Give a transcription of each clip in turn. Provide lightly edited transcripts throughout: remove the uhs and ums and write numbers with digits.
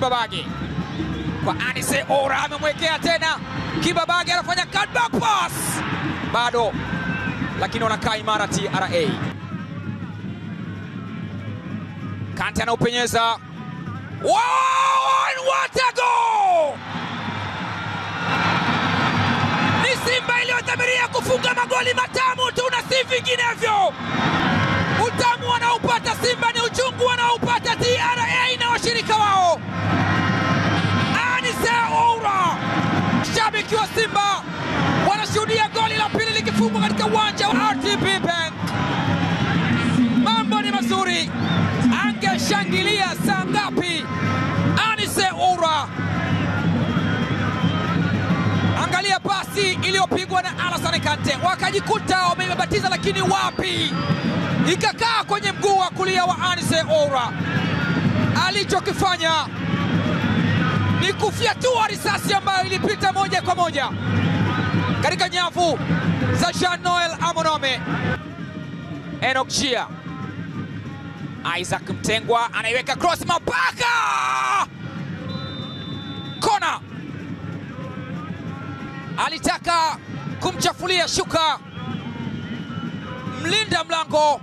Kibabage kwa Anise Ora, amemwekea tena Kibabage, anafanya cutback pass bado, lakini wanakaa imara TRA. Kante anaupenyeza. Wow, what a goal! Ni Simba iliyodhamiria kufunga magoli matamu tu na si vinginevyo. Utamu wanaupata Simba ni uchungu wanaupata TRA na washirika wao. Anise Ora, shabiki wa Simba wanashuhudia goli la pili likifungwa katika uwanja wa RTB Bank. Mambo ni mazuri. Angeshangilia saa ngapi Anise Ora? Angalia pasi iliyopigwa na Alassane Kante, wakajikuta wameibatiza, lakini wapi, ikakaa kwenye mguu wa kulia wa Anise Ora. Alichokifanya ni kufyatua risasi ambayo ilipita moja kwa moja katika nyavu za Jean Noel Amonome. Enoch Chia, Isaac Mtengwa anaiweka cross, Mapaka kona, alitaka kumchafulia shuka mlinda mlango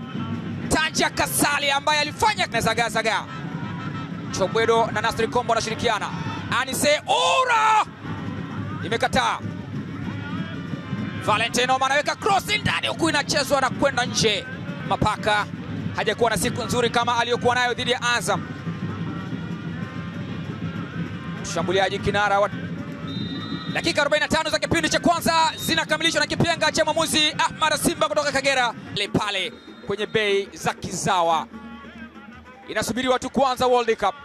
Tanja Kasali ambaye alifanya zaga zaga. Chobwedo na Nasri Kombo wanashirikiana. Anise Ora imekataa. Valentino anaweka cross ndani, huku inachezwa na kwenda nje. Mapaka hajakuwa na siku nzuri kama aliyokuwa nayo dhidi ya Azam. Mshambuliaji kinara wa dakika 45 za kipindi cha kwanza zinakamilishwa na kipenga cha mwamuzi Ahmad Simba kutoka Kagera. Pale kwenye bei za Kizawa inasubiri watu kwanza World Cup,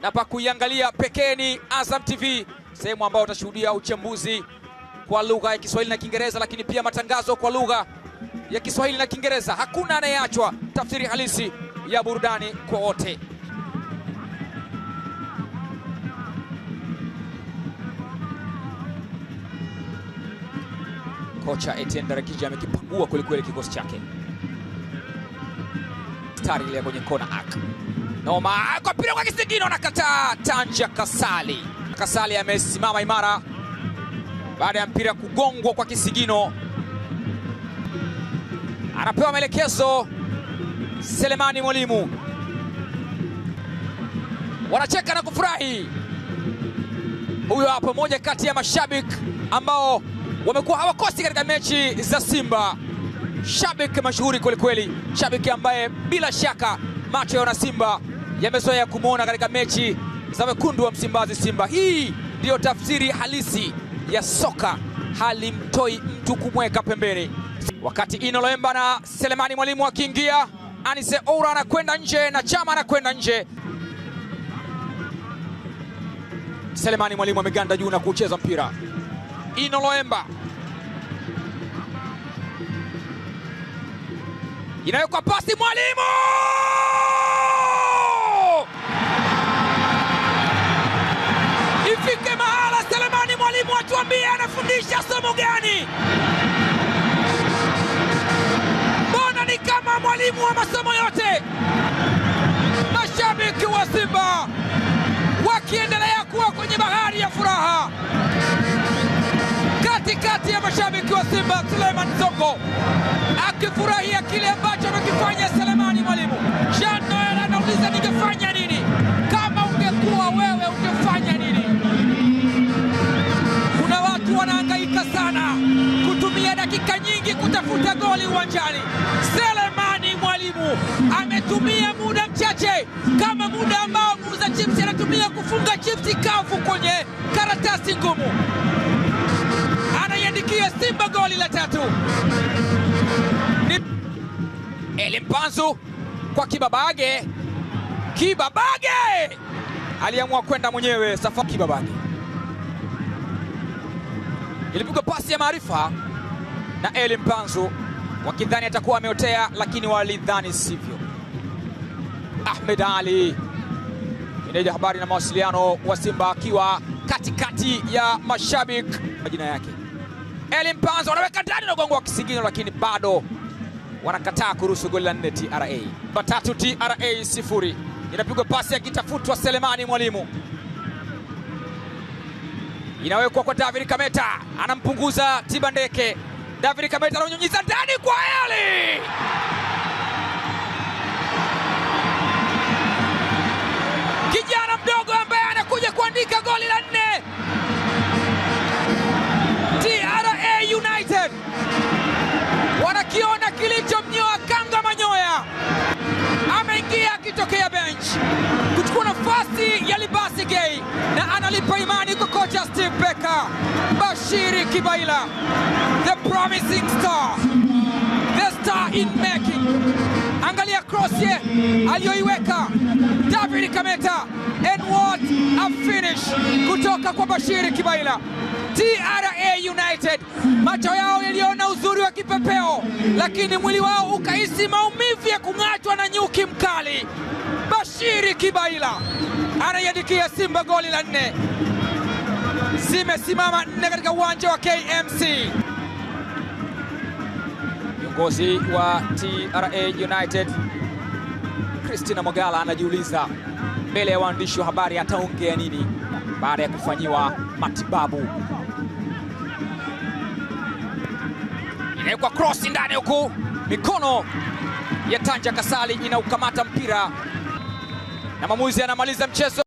na pa kuiangalia pekee ni Azam TV, sehemu ambayo utashuhudia uchambuzi kwa lugha ya Kiswahili na Kiingereza, lakini pia matangazo kwa lugha ya Kiswahili na Kiingereza. Hakuna anayeachwa, tafsiri halisi ya burudani kwa wote. Kocha Etienne Darakiji amekipangua kweli kweli kikosi chake. Stari ile kwenye kona ak. Noma kwa mpira kwa kisigino, anakataa Tanja Kasali. Kasali amesimama imara baada ya mpira kugongwa kwa kisigino. Anapewa maelekezo Selemani Mwalimu. Wanacheka na kufurahi. Huyo hapo moja kati ya mashabiki ambao wamekuwa hawakosi katika mechi za Simba. Shabiki mashuhuri kweli kweli, shabiki ambaye bila shaka macho ya wana Simba yamezoea kumuona katika mechi za wekundu wa Msimbazi Simba. Hii ndiyo tafsiri halisi ya soka, halimtoi mtu kumweka pembeni. Wakati Ino Loemba na Selemani Mwalimu akiingia, Anise Ora anakwenda nje na Chama anakwenda nje. Selemani Mwalimu ameganda juu na kucheza mpira. Ino Loemba inawekwa pasi, Mwalimu! Ifike mahala Selemani Mwalimu atuambie anafundisha somo gani? Mbona ni kama mwalimu wa masomo yote? Mashabiki wa Simba wakiendelea kuwa kwenye bahari ya furaha. Katikati ya mashabiki wa Simba, Suleiman Songo akifurahia kile ambacho amekifanya Selemani Mwalimu. Jean Noel anauliza ningefanya nini? Kama ungekuwa wewe ungefanya nini? Kuna watu wanahangaika sana kutumia dakika nyingi kutafuta goli uwanjani. Selemani Mwalimu ametumia muda mchache kama muda ambao muuza chipsi anatumia kufunga chipsi kavu kwenye karatasi ngumu. Anaiandikia Simba goli la tatu. Eli Mpanzu kwa Kibabage. Kibabage aliamua kwenda mwenyewe safa. Kibabage ilipigwa pasi ya maarifa na Eli Mpanzu, wakidhani atakuwa ameotea, lakini walidhani sivyo. Ahmed Ali, meneja habari na mawasiliano wa Simba, akiwa katikati ya mashabiki. Majina yake Eli Mpanzu anaweka ndani na gongo wa kisigino, lakini bado wanakataa kuruhusu goli la 4 TRA. 3 TRA 0. Inapigwa pasi akitafutwa Selemani Mwalimu. Inawekwa kwa David Kameta, anampunguza Tibandeke. David Kameta ananyunyiza ndani kwa Eli. Kijana mdogo ambaye anakuja kuandika goli la 4. TRA United wanakiona kilichomnyoa kanga manyoya. Ameingia akitokea bench kuchukua nafasi ya Libasi Gay na analipa imani kwa kocha Steve Becker. Bashiri Kibaila, the promising star, the star in making. Angalia cross aliyoiweka David Kameta, and what a finish kutoka kwa Bashiri Kibaila. TRA United macho yao yaliona uzuri wa kipepeo, lakini mwili wao ukahisi maumivu ya kung'atwa na nyuki mkali. Bashiri Kibaila anaiandikia Simba goli la 4. Zimesimama 4 katika uwanja wa KMC. Viongozi wa TRA United Christina Mogala anajiuliza mbele ya waandishi wa habari ataongea nini baada ya kufanyiwa matibabu. Inawekwa cross ndani huku, mikono ya Tanja Kasali inaukamata mpira na mwamuzi anamaliza mchezo.